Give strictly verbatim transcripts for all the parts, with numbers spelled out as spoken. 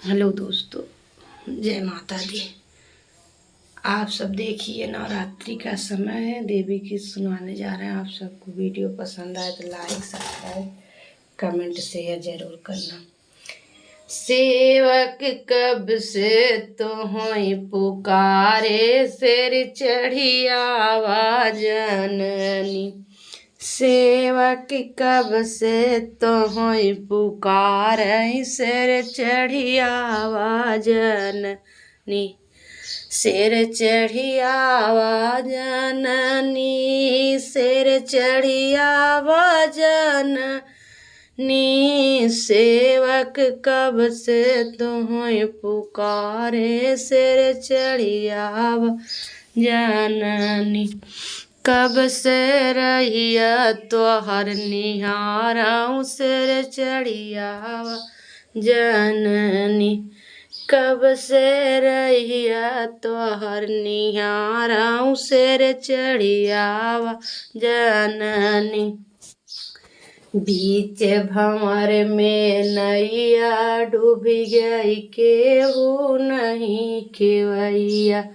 हेलो दोस्तों, जय माता दी। आप सब देखिए, नवरात्रि का समय है, देवी गीत सुनाने जा रहे हैं। आप सबको वीडियो पसंद आए तो लाइक, सब्सक्राइब, कमेंट, शेयर जरूर करना। सेवक कब से तोहई पुकारे, शेर चढ़ी आवा जननी। सेवक कब से तोहई पुकारई, शेर चढ़ी आवा जननी। शेर चढ़ी आवा जननी, शेर चढ़ी आवा जननी। सेवक कब से तोहई पुकारे, शेर चढ़ी आवा जननी। कब से रहिया तोहर निहारऊ, शेर चढ़ी आवा जननी। कब से रहिया तोहर निहारऊ, शेर चढ़ी आवा जननी। बीच भंवर में नैया डूबी गई, केहू नहीं खेवैया।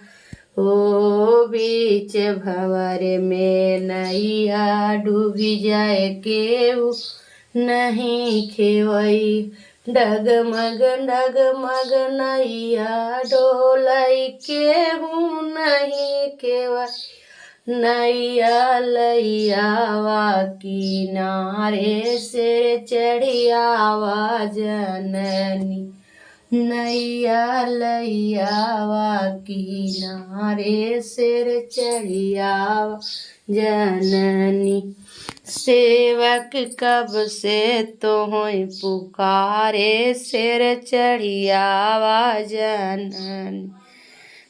ओ बीच भंवर में नैया डूबी जाए, केहू नहीं खेवई। डगमग डगमग नैया डोलई, केहू नहीं खेवई। नैया लैयावा किनारे, शेर चढ़ी आवा जननी। नैया लैयावा किनारे, शेर चढ़ी आवा जननी। सेवक कब से तोहई पुकारे, शेर चढ़ी आवा जननी।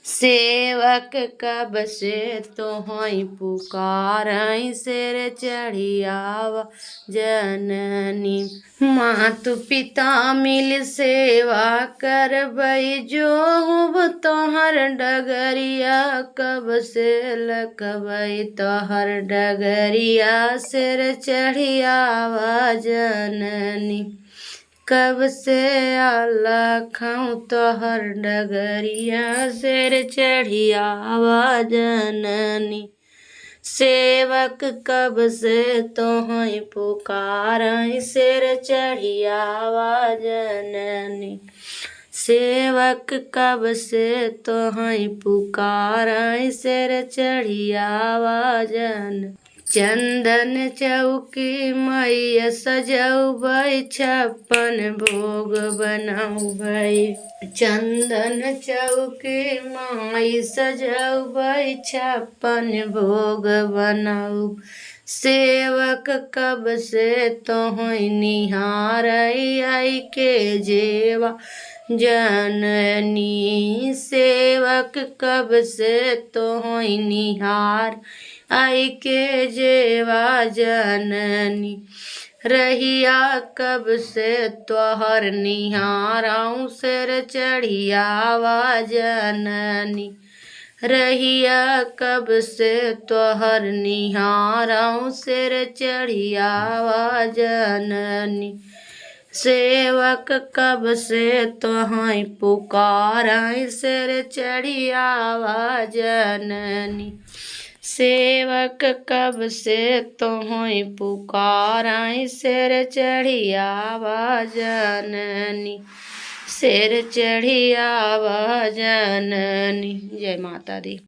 सेवक कब से तोहई पुकारई, शेर चढ़ी आवा जननी। मातु पिता मिल सेवा करबई, जोहब तोहर डगरिया। कब से लकबई तोहर डगरिया, शेर चढ़ी आवा जननी। कब से अलखऊ तोहर डगरिया, शेर चढ़ी आवा जननी। सेवक कब से तोहई पुकारई, शेर चढ़ी आवा जननी। सेवक कब से तोहई पुकारई, शेर चढ़ी आवा जननी। चंदन चौकी मैया सजउबई, छप्पन भोग बनउबई। चंदन चौकी माई सजउबई, छप्पन भोग बनउब। सेवक कब से तोहई निहारई, आई के जेवा जननी। सेवक कब से तोहई निहार, आई के जेवा जननी। रहिया कब से तोहर निहारऊ, शेर चढ़ी आवा जननी। रहिया कब से तोहर निहारऊ, शेर चढ़ी आवा जननी। सेवक कब से तोहई पुकारई, शेर चढ़ी आवा जननी। सेवक कब से तोहई पुकारई, शेर चढ़ी आवा जननी। शेर चढ़ी आवा जननी। जय माता दी।